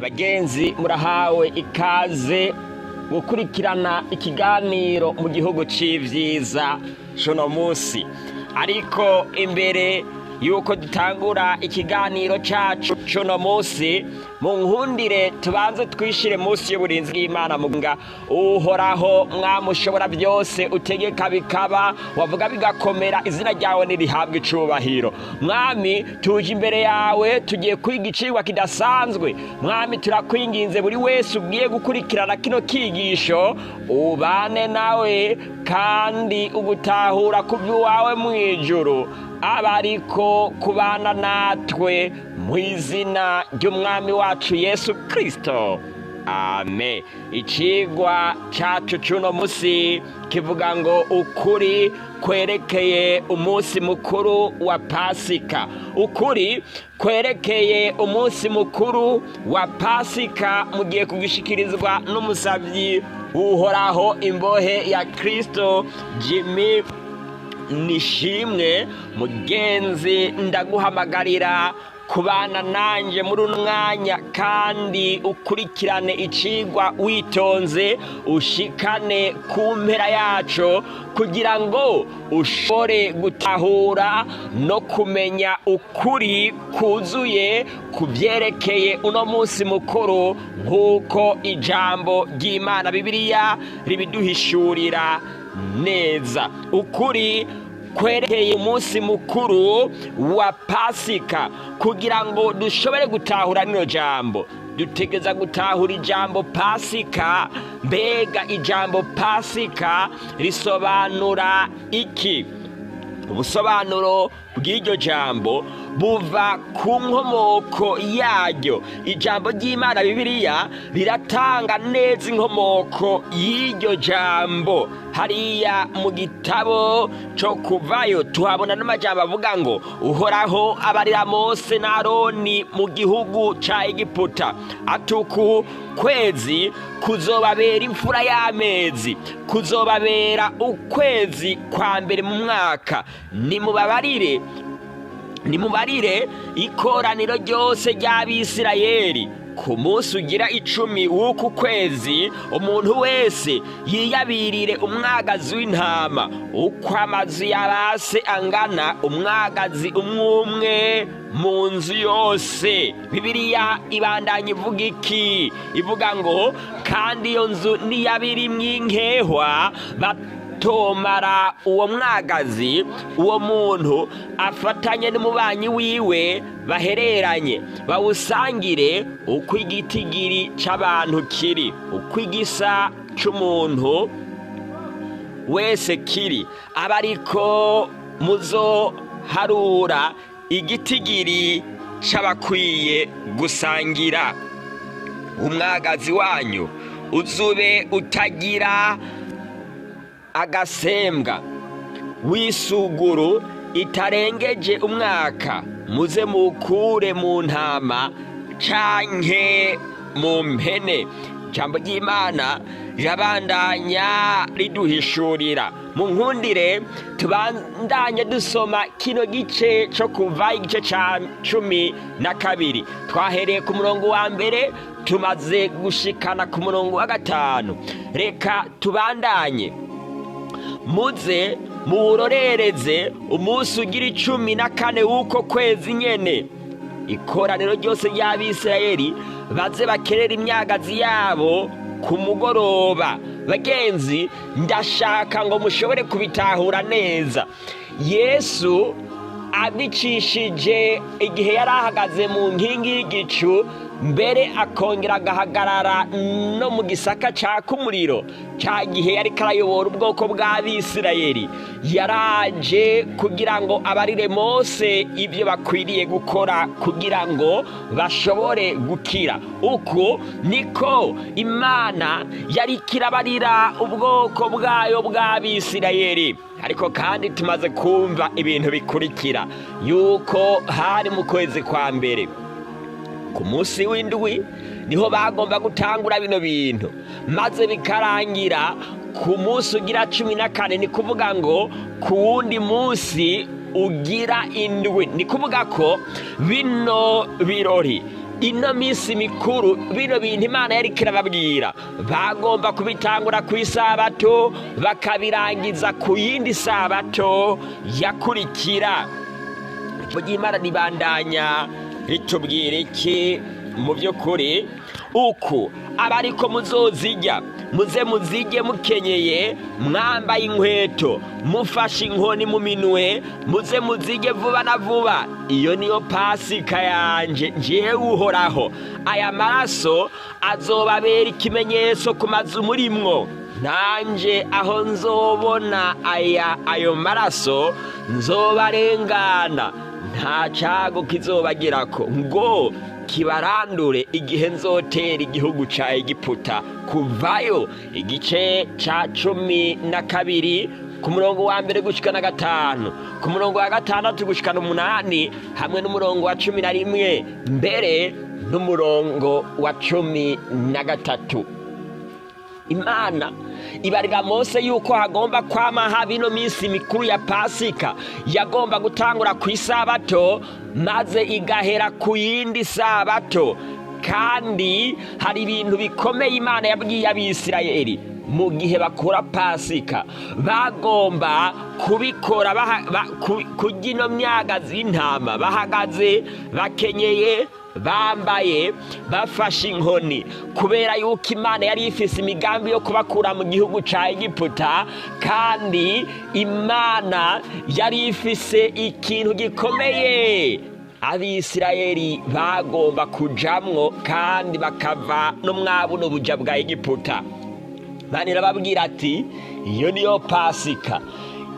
Bagenzi, murahawe ikaze gukurikirana ikiganiro mu gihugu c'ivyiza cuno musi. Ariko imbere yuko dutangura ikiganiro cacu cuno musi, munkundire tubanze twishire munsi y'uburinzi bw'Imana. Muga Uhoraho, Mwami ushobora byose, utegeka bikaba, wavuga bigakomera, izina ryawe nirihabwa icubahiro. Mwami, tuje imbere yawe, tugiye kwiga icigwa kidasanzwe. Mwami, turakwinginze, buri wese ugiye gukurikirana kino kigisho ubane nawe, kandi ugutahura ku by'uwawe mu ijuru aba ariko kubana natwe, mu izina ry'Umwami wacu Yesu Kristo, amen. Icigwa cacu c'uno musi kivuga ngo ukuri kwerekeye umunsi mukuru wa Pasika. Ukuri kwerekeye umunsi mukuru wa Pasika mugiye kugishikirizwa n'umusavyi Uhoraho, imbohe ya Kristo, Jimmy Nishimwe. Mugenzi, ndaguhamagarira kubana nanje muri uno mwanya, kandi ukurikirane icigwa witonze ushikane ku mpera yaco, kugira ngo ushobore gutahura no kumenya ukuri kuzuye ku byerekeye uno munsi mukuru, nk'uko ijambo ry'Imana Bibiliya ribiduhishurira neza. Ukuri kwerekeye umunsi mukuru wa Pasika. Kugira ngo dushobore gutahura rino jambo, dutegereza gutahura ijambo Pasika. Mbega ijambo Pasika risobanura iki? Ubusobanuro bw'iryo jambo buva ku nkomoko yaryo. Ijambo ry'Imana Bibiliya riratanga neza inkomoko y'iryo jambo. Hariya mu gitabo cyo Kuvayo tuhabona n'amajambo avuga ngo: "Uhoraho abarira Mose na Aroni mu gihugu ca Egiputa ati: 'Uku kwezi kuzobabera imfura y'amezi, kuzobabera ukwezi kwa mbere mu mwaka. Nimubarire ikoraniro ryose ry'Abisirayeli: ku munsi ugira 10 w'uku kwezi, umuntu wese yiyabirire umwagazi w'intama uko amazu y'abase angana, umwagazi umwe umwe mu nzu yose.'" Bibiliya ibandanya ivuga iki? Ivuga ngo: "Kandi iyo nzu niyabirimwo inkehwa, batomara uwo mwagazi, uwo muntu afatanye n'umubanyi wiwe bahereranye, bawusangire uko igitigiri c'abantu kiri, uko igisa c'umuntu wese kiri, aba ariko muzoharura igitigiri c'abakwiye gusangira. Umwagazi wanyu uzube utagira agasembwa, w'isuguru itarengeje umwaka. Muze mukure mu ntama canke mu mpene." Ijambo ry'Imana rirabandanya riduhishurira. Mu nkundire tubandanye dusoma kino gice co Kuva, igice ca 12. Twahereye ku murongo wa mbere, tumaze gushikana ku murongo wa gatanu. Reka tubandanye. "Muze muwurorereze umunsi ugira 14 w'uko kwezi nyene. Ikoraniro ryose ry'Abisirayeli baze bakerera imyagazi yabo ku mugoroba." Bagenzi, ndashaka ngo mushobore kubitahura neza. Yesu abicishije igihe yari ahagaze mu nkingi y'igicu, mbere akongera agahagarara no mu gisaka caka umuriro, cya gihe yari karayobora ubwoko bw'Abisirayeli, yaraje kugira ngo abarire Mose ibyo bakwiriye gukora kugira ngo bashobore gukira. Uku niko Imana yari kirabarira ubwoko bwayo bw'Abisirayeli. Ariko kandi tumaze kumva ibintu bikurikira, yuko hari mu kwezi kwa mbere, ku munsi w'indwi, niho bagomba gutangura bino bintu, maze bikarangira ku munsi ugira 14, ni kuvuga ngo ku wundi munsi ugira indwi. Ni kuvuga ko bino birori Ino minsi mikuru, bino bintu Imana yari kirababwira, bagomba kubitangura ku isabato bakabirangiza ku yindi sabato yakurikira. Ijambo ry'Imana ribandanya ritubwira iki? Mu by'ukuri uku abariko muzozijya, muze muzijye mukenyeye, mwambaye inkweto, mufashe inkoni mu minwe, muze muzijye vuba na vuba. Iyo niyo Pasika yanje njewe Uhoraho. Aya maraso azobabera ikimenyetso ku mazu murimwo, nanje aho nzobona ayo maraso nzobarengana, nta cyago kizobagirako ngo kibarandure igihe nzotera igihugu ca Egiputa. Kuvayo igice ca 12 ku murongo wa 1 gushika 5, ku murongo wa 6 gushika 8, hamwe n'umurongo wa 11 mbere n'umurongo wa 13. Imana ibarira Mose yuko hagomba kwama haba ino minsi mikuru ya Pasika. Yagomba gutangura ku isabato maze igahera ku yindi sabato. Kandi hari ibintu bikomeye Imana yabwiye Abisirayeli mu gihe bakora Pasika. Bagomba kubikora kurya ino myagazi y'intama bahagaze, bakenyeye, bambaye, bafashe inkoni, kubera yuko Imana yari ifise imigambi yo kubakura mu gihugu ca Egiputa. Kandi Imana yari ifise ikintu gikomeye Abisirayeli bagomba kujamwo kandi bakava no mwabuno buja bwa Egiputa. Imana irababwira ati iyo niyo Pasika.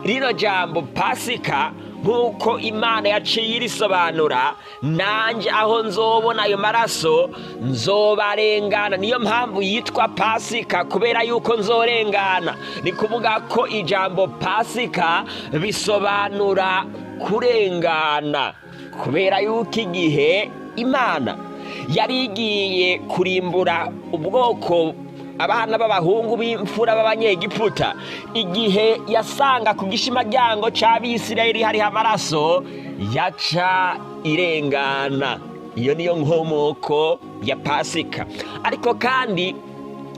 Rino jambo Pasika nk'uko Imana yaciye irisobanura, nanjye aho nzobona ayo maraso nzobarengana. Niyo mpamvu yitwa Pasika, kubera yuko nzorengana. Ni kuvuga ko ijambo Pasika bisobanura kurengana, kubera yuko igihe Imana yari igiye kurimbura ubwoko abana b'abahungu b'imfura b'Abanyegiputa, igihe yasanga ku gishimaryango c'Abisirayeli hariho amaraso, yaca irengana. Iyo niyo nkomoko ya Pasika. Ariko kandi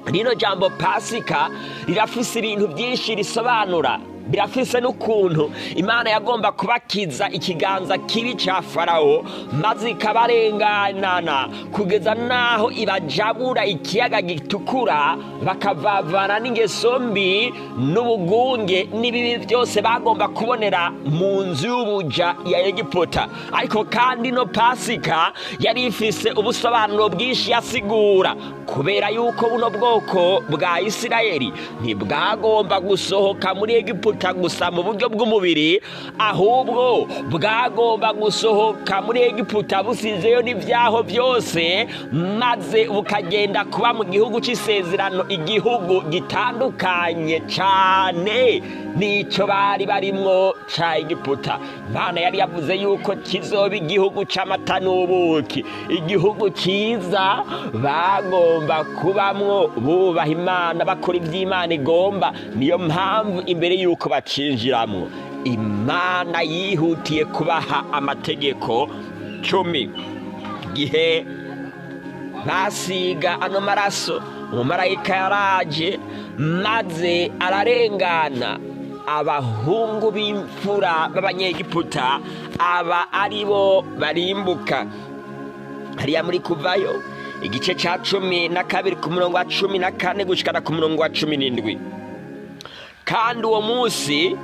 rino jambo Pasika rirafise ibintu byinshi risobanura. Birafise n'ukuntu Imana yagomba kubakiza ikiganza kibi ca Farawo, maze ikabarenganana kugeza naho ibajabura ikiyaga gitukura, bakavavana n'ingeso mbi n'ubugunge n'ibibi byose bagomba kubonera mu nzu y'ubuja ya Egiputa. Ariko kandi no Pasika yari ifise ubusobanuro bwinshi yasigura, kubera yuko buno bwoko bwa Isirayeli ntibwagomba gusohoka muri Egiputa gusa mu buryo bw'umubiri, ahubwo bwagomba gusohoka muri Egiputa busizeyo n'ivyaho byose, maze bukagenda kuba mu gihugu c'isezerano, igihugu gitandukanye cane n'ico bari barimwo ca Egiputa. Imana yari yavuze yuko kizoba igihugu c'amata n'ubuki, igihugu ciza bagomba kubamwo bubaha Imana, bakora ivy'Imana igomba. Niyo mpamvu imbere yuko bacinjiramwo Imana yihutiye kubaha amategeko 10. Gihe basiga ano maraso, umumarayika yaraje maze ararengana abahungu b'imfura b'Abanyegiputa, aba aribo barimbuka. Hariya muri Kuvayo igice ca 12 ku murongo wa 14 gushikana ku murongo wa 17. Kandi uwo munsi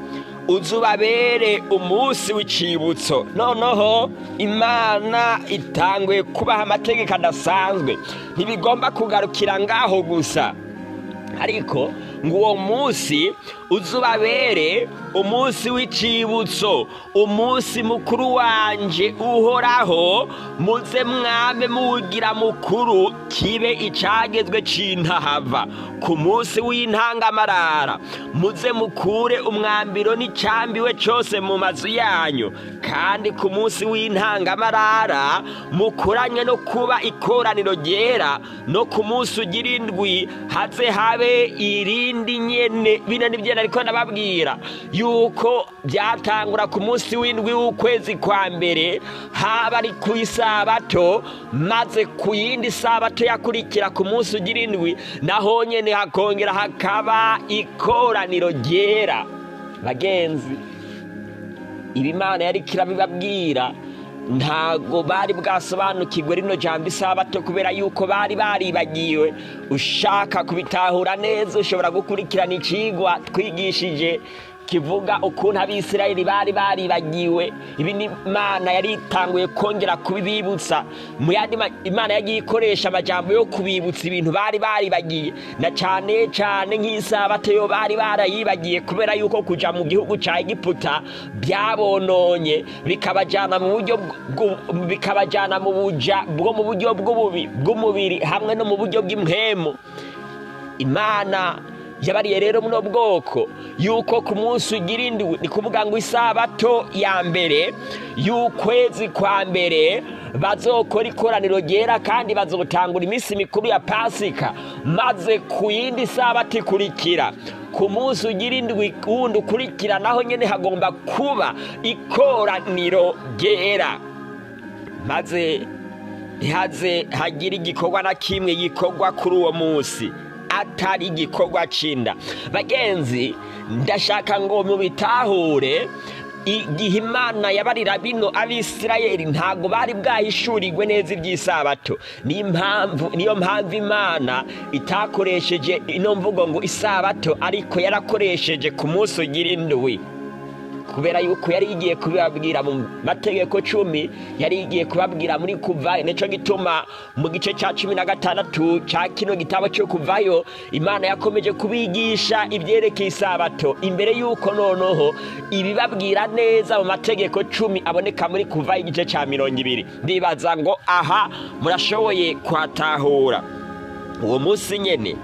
uzubabere umunsi w'icibutso. Noneho Imana itangwe kubaha amategeko adasanzwe, ntibigomba kugarukira ngaho gusa, ariko ngo uwo munsi uzubabere umunsi w'icibutso, umunsi mukuru wanje Uhoraho, muze mwame muwugira mukuru, kibe icagezwe c'intahava. Ku munsi w'intangamarara muze mukure umwambiro n'icambiwe cose mu mazu yanyu, kandi ku munsi w'intangamarara mukoranye no kuba ikoraniro ryera, no ku munsi ugira indwi haze habe irindi bindi nyene. Bino nibyo nariko ndababwira yuko byatangura ku munsi w'indwi w'ukwezi kwa mbere, haba ari ku isabato, maze ku yindi sabato yakurikira ku munsi ugira indwi naho nyene hakongera hakaba ikoraniro ryera. Bagenzi, ibi Imana yari kirabibabwira ntago bari bwasobanukirwe rino jambo isabato, kubera yuko bari baribagiwe. Ushaka kubitahura neza ushobora gukurikirana icigwa twigishije kivuga ukuntu Abisirayeli bari baribagiwe. Ibi ni Imana yari itanguye kongera kubibibutsa. Mu yandi Imana yagiye ikoresha amajambo yo kubibutsa ibintu bari baribagiye, na cane cane nk'isabato yo bari barayibagiye, kubera yuko kuja mu gihugu ca Egiputa byabononye, bikabajana mu buryo bikabajana mu buja bwo mu buryo bw'ububi bw'umubiri hamwe no mu buryo bw'impwemu. Imana yabariye rero muno bwoko yuko ku munsi ugira indwi, ni kuvuga ngo isabato ya mbere y'ukwezi kwa mbere, bazokora ikoraniro ryera kandi bazotangura iminsi mikuru ya Pasika, maze ku yindi sabato ikurikira ku munsi ugira indwi wundi ukurikira naho nyene hagomba kuba ikoraniro ryera, maze ntihaze hagira igikorwa na kimwe gikorwa kuri uwo munsi atari igikorwa c'inda. Bagenzi, ndashaka ngo mubitahure. Igihe Imana yabarira bino Abisirayeli ntago bari bwahishurirwe neza iby'isabato. Niyo mpamvu Imana itakoresheje ino mvugo ngo isabato, ariko yarakoresheje ku munsi ugira indwi, kubera yuko yari igiye kubabwira mu mategeko 10, yari igiye kubabwira muri Kuvayo. Nico gituma mu gice ca 16 ca kino gitabo cyo Kuvayo Imana yakomeje kubigisha ibyerekeye isabato, imbere yuko noneho ibibabwira neza mu mategeko 10 aboneka muri Kuvayo igice ca 20. Ndibaza ngo aha murashoboye kwatahura. Uwo munsi nyene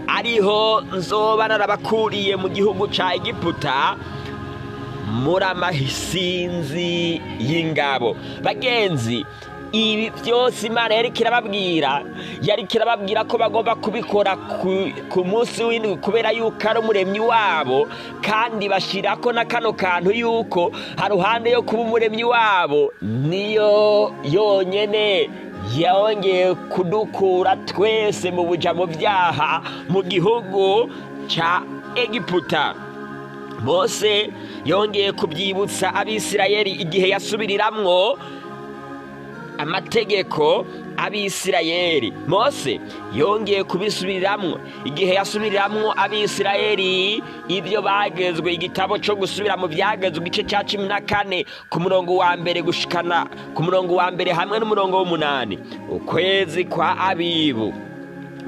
ariho nzoba narabakuriye mu gihugu ca Egiputa muri amasinzi y'ingabo. Bagenzi, ibi byose Imana yari kirababwira, yari kirababwira ko bagomba kubikora ku munsi w'indwi, kubera yuko ari umuremyi wabo, kandi bashirako na kano kantu yuko haruhande yo kuba umuremyi wabo niyo yonyene yongeye kudukura twese mu buja mu byaha mu gihugu ca Egiputa. Mose yongeye kubyibutsa Abisirayeli igihe yasubiriramwo amategeko Abisirayeli. Mose yongeye kubisubiramwo igihe yasubiriramwo Abisirayeli ibyo bagezwe. Igitabo cyo gusubira mu byagezwe igice cya 14 ku murongo wa mbere gushikana ku murongo wa mbere hamwe n'umurongo w'umunani. Ukwezi kwa Abibu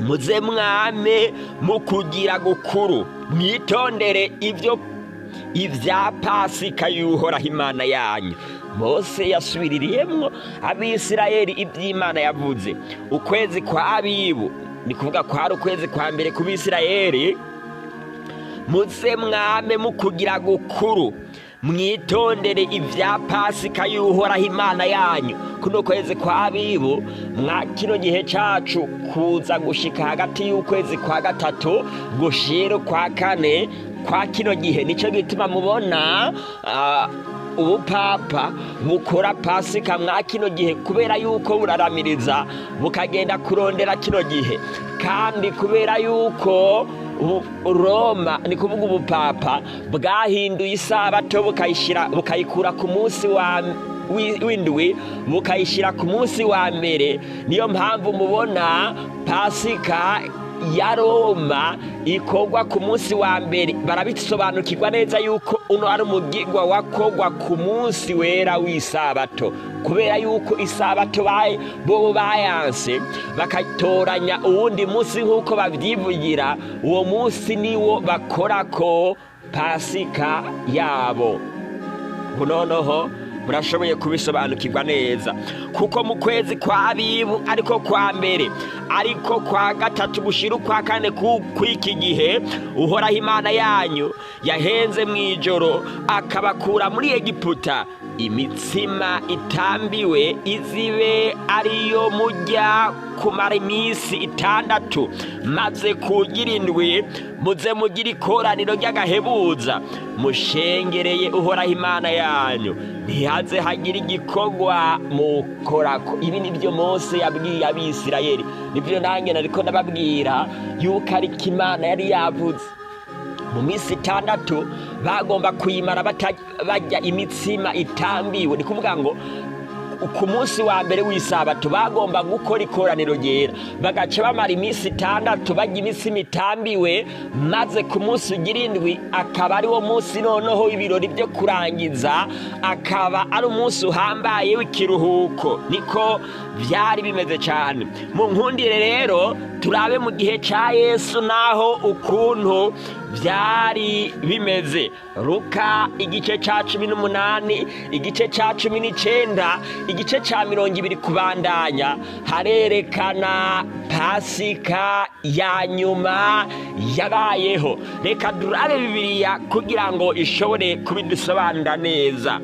muze mwame mu kugira gukuru, mwitondere ibyo ibya Pasika y'Uhoraho Imana yanyu. Mose yasubiririyemwo Abisirayeli iby'Imana yavuze. Ukwezi kwa Abibu ni kuvuga kwa ari ukwezi kwa mbere ku Bisirayeli. Muze mwame mu kugira gukuru, mwitondere ibya Pasika y'Uhoraho Imana yanyu. Kuno kwezi kwa Abibu mwa kino gihe cacu kuza gushika hagati y'ukwezi kwa gatatu gushira kwa kane kwa kino gihe. Nico gituma mubona ubupapa bukora Pasika mwa kino gihe, kubera yuko buraramiriza bukagenda kurondera kino gihe, kandi kubera yuko Roma, ni kuvuga ubupapa bwahinduye isabato bukayishira bukayikura ku munsi wa w'indwi bukayishira ku munsi wa mbere. Niyo mpamvu mubona Pasika ya Roma ikorwa ku munsi wa mbere. Barabisobanukirwa neza yuko uno ari umugigwa wakogwa ku munsi wera w'isabato, kubera yuko isabato bo bayanse bakatoranya uwundi munsi nk'uko babyivugira. Uwo munsi niwo bakorako Pasika yabo. Noneho murashoboye kubisobanukirwa neza, kuko mu kwezi kwa Abibu ariko kwa mbere ariko kwa gatatu gushira kwa kane kw'iki gihe, Uhoraho Imana yanyu yahenze mw'ijoro akabakura muri Egiputa. Imitsima itambiwe izibe ariyo mujya kumara iminsi 6, maze kugira 7 muze mugire ikoraniro ry'agahebuza, mushengereye Uhoraho Imana yanyu, ntihaze hagira igikorwa mukorako. Ibi nibyo Mose yabwiye Abisirayeli, nibyo nanjye nariko ndababwira yuko ariko Imana yari yavuze. Mu minsi 6 bagomba kuyimara bajya imitsima itambiwe. Ni kuvuga ngo ku munsi wa mbere w'isabato bagomba gukora ikoraniro ryera, bagaca bamara iminsi 6 bajya imitsima itambiwe, maze ku munsi ugira 7 akaba ari wo munsi noneho ibirori byo kurangiza, akaba ari umunsi uhambaye w'ikiruhuko. Niko byari bimeze cyane. Mu nkundire rero turabe mu gihe cya Yesu naho ukuntu byari bimeze. Luka igice cya 18, igice cya 19, igice cya 20 kubandanya, harerekana Pasika ya nyuma yabayeho. Reka durabe Bibiliya kugira ngo ishobore kubidusobanurira neza.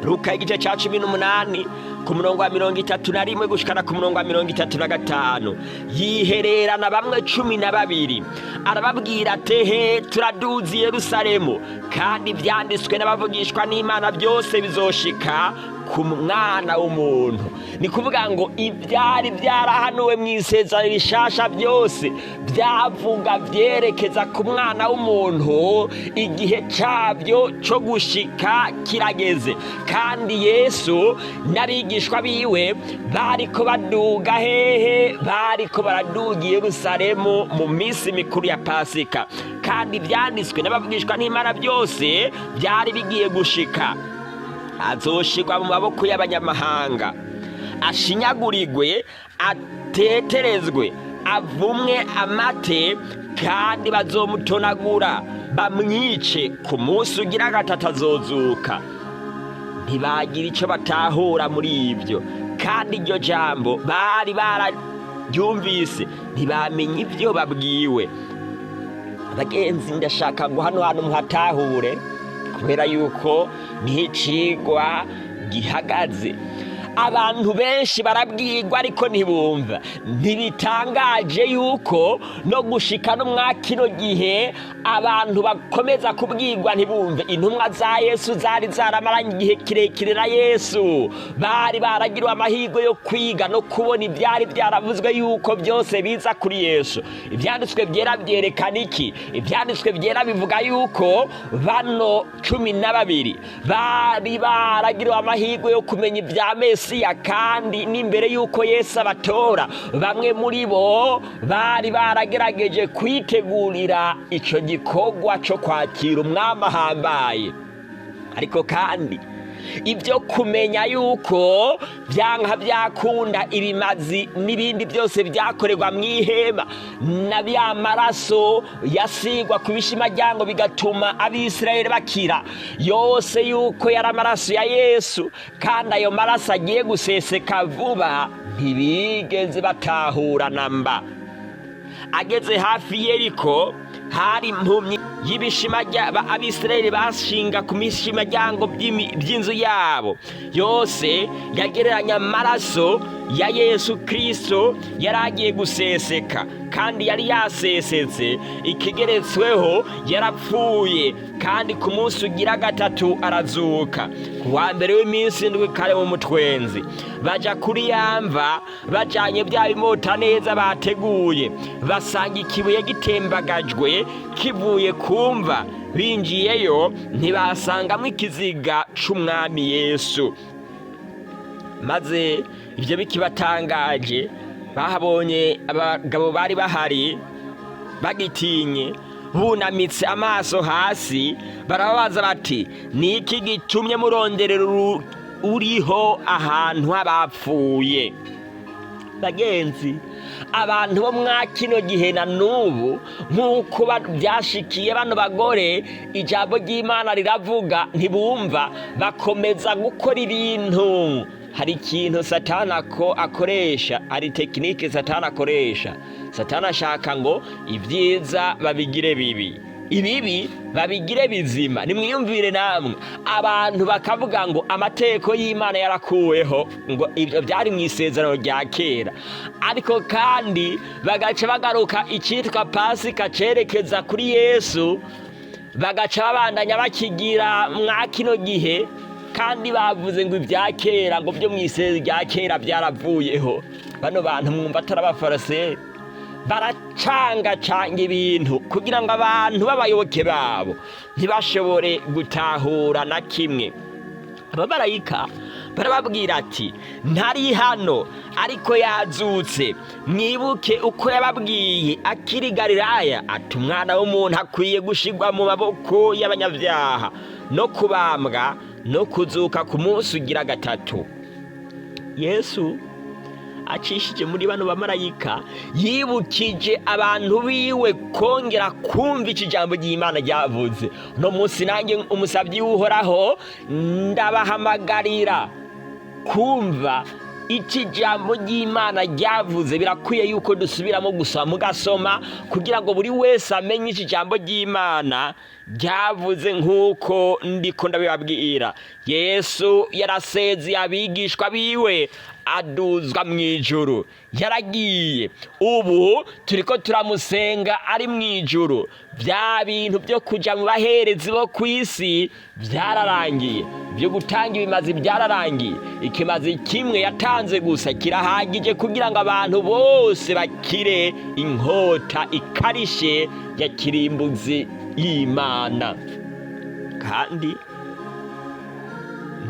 Luka igice cya 18 ku murongo wa 31 gushikana ku murongo wa 35, yihererana bamwe 12 arababwira ati: turaduzi Yerusalemu, kandi ivyanditswe n'abavugishwa n'Imana byose bizoshika ku mwana w'umuntu. Ni kuvuga ngo ibyari byarahanuwe mu isezerano rishasha byose byavuga byerekeza ku mwana w'umuntu, igihe cyabyo cyo gushika kirageze. Kandi Yesu n'abigishwa biwe bariko baduga hehe? Bariko baraduga Yerusalemu mu minsi mikuru ya Pasika, kandi ibyanditswe n'abavugishwa n'Imana byose byari bigiye gushika. Azoshirwa mu maboko y'abanyamahanga, ashinyagurirwe, ateterezwe, avumwe amate, kandi bazomutonagura bamwice, ku munsi ugira 3 azozuka. Ntibagira icyo batahura muri ibyo, kandi iryo jambo bari bararyumvise ntibamenye ibyo babwiwe. Bagenzi, ndashaka ngo hano hantu muhatahure, kubera yuko n'icigwa gihagaze. Abantu benshi barabwirwa ariko ntibumva. Ntibitangaje yuko no gushika no mwa kino gihe abantu bakomeza kubwirwa ntibumve. Intumwa za Yesu zari zaramaranye igihe kirekire na Yesu, bari baragiriwe amahirwe yo kwiga no kubona ibyari byaravuzwe yuko byose biza kuri Yesu. Ibyanditswe byera byerekana iki? Ibyanditswe byera bivuga yuko bano 12 bari baragiriwe amahirwe yo kumenya ibya Mesiya, kandi n'imbere yuko Yesu abatora, bamwe muri bo bari baragerageje kwitegurira ico gikorwa cyo kwakira umwami ahambaye. Ariko kandi ibyo kumenya yuko byanka byakunda ibimazi n'ibindi byose byakorerwa mu ihema na bya maraso yasigwa ku bishimajyango bigatuma Abisirayeli bakira, yose yuko yari amaraso ya Yesu, kandi ayo maraso agiye guseseka vuba, ntibigeze batahura namba. Ageze hafi Yeriko hari impumyi y'ibishima Abisirayeli bashinga ku mishimajyango by'inzu yabo yose, yagereranya amaraso ya Yesu Kristo yari agiye guseseka, kandi yari yasesetse, ikigeretsweho yarapfuye, kandi ku munsi ugira 3 arazuka. Ku wa mbere w'iminsi 7 kare mu mutwenzi baja kuri yamva bajanye bya bimota neza bateguye, basanga ikibuye gitembagajwe kivuye kumva. Binjiyeyo ntibasangamo ikiziga c'umwami Yesu. Maze ibyo bikibatangaje, bahabonye abagabo bari bahari bagitinye, bunamitse amaso hasi, barababaza bati: ni iki gitumye muronderera uriho ahantu h'abapfuye? Bagenzi, abantu bo mwa kino gihe na n'ubu, nk'uko byashikiye bano bagore, ijambo ry'Imana riravuga ntibumva, bakomeza gukora ibintu. Hari ikintu Satani ko akoresha, hari tekinike Satani akoresha. Satani ashaka ngo ibyiza babigire bibi, Ibibi babigire bizima. Nimwiyumvire namwe, abantu bakavuga ngo amategeko y'Imana yarakuweho, ngo ibyo byari mu isezerano rya kera, ariko kandi bagaca bagaruka icyitwa Pasika cerekeza kuri Yesu, bagaca babandanya bakigira mwa kino gihe, kandi bavuze ngo ibya kera, ngo byo mu isezerano rya kera byaravuyeho. Bano bantu mwumva atari Abafaraseri? Baracangacanga ibintu kugira ngo abantu b'abayoboke babo ntibashobore gutahura na kimwe. Abamarayika barababwira ati: "Ntari hano, ariko yazutse. Mwibuke uko yababwiye akiri Galilaya, ati: 'Umwana w'umuntu akwiye gushirwa mu maboko y'abanyabyaha no kubambwa no kuzuka ku munsi ugira gatatu.'" Yesu acishije muri bano bamarayika yibukije abantu biwe kongera kumva iki jambo ry'Imana ryavuze. Uno munsi nanjye umusabyi w'Uhoraho ndabahamagarira kumva iki jambo ry'Imana ryavuze. Birakwiye yuko dusubiramo gusa mugasoma kugira ngo buri wese amenye iki jambo ry'Imana ryavuze nk'uko ndiko ndabibabwira. Yesu yarasezeye abigishwa biwe, aduzwa mu ijuru. Yaragiye, ubu turiko turamusenga ari mu ijuru. Bya bintu byo kuja mu baherezi bo ku isi byararangiye, byo gutanga ibimazi byararangiye. Ikimazi kimwe yatanze gusa kirahagije kugira ngo abantu bose bakire inkota ikarishe ya kirimbuzi y'Imana. Kandi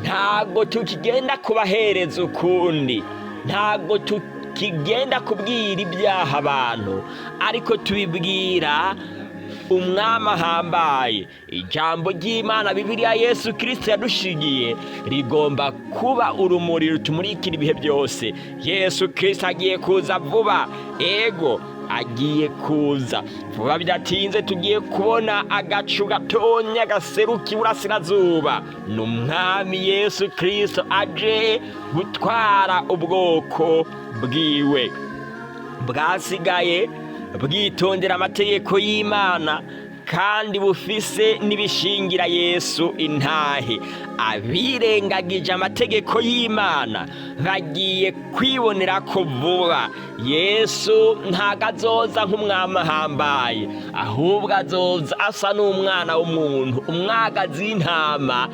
ntabwo tukigenda kubahereza ukundi, ntabwo tukigenda kubwira ibyaha abantu, ariko tubibwira Umwami ahambaye. Ijambo ry'Imana, Bibiliya Yesu Kirisito yadushigiye, rigomba kuba urumuri rutumurikira ibihe byose. Yesu Kirisito agiye kuza vuba. Ego, agiye kuza vuba. Bidatinze tugiye kubona agacu gatonya gaseruka iburasirazuba. Ni Umwami Yesu Kirisito aje gutwara ubwoko bwiwe bwasigaye bwitondera amategeko y'Imana kandi bufise n'ibishingira Yesu intahe. Abirengagije amategeko y'Imana bagiye kwibonera ko vuba Yesu ntago azoza nk'umwami ahambaye, ahubwo azoza asa n'umwana w'umuntu, umwagazi w'intama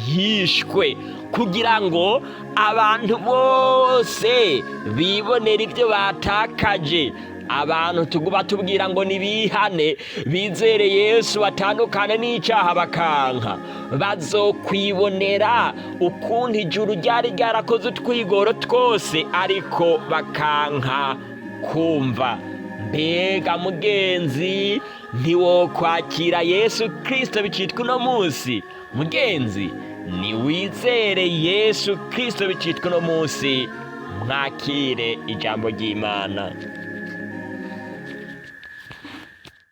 yishwe kugira ngo abantu bose bibonere ibyo batakaje. Abantu tuguma tubwira ngo nibihane, bizere Yesu, batandukane n'icyaha, bakanka. Bazokwibonera ukuntu ijuru ryari ryarakoze utwigoro twose, ariko bakanka kumva. Mbega mugenzi, ntiwokwakira Yesu Kirisito bicitwa uno munsi? Mugenzi, niwizere Yesu Kirisito bicitwa uno munsi, mwakire ijambo ry'Imana.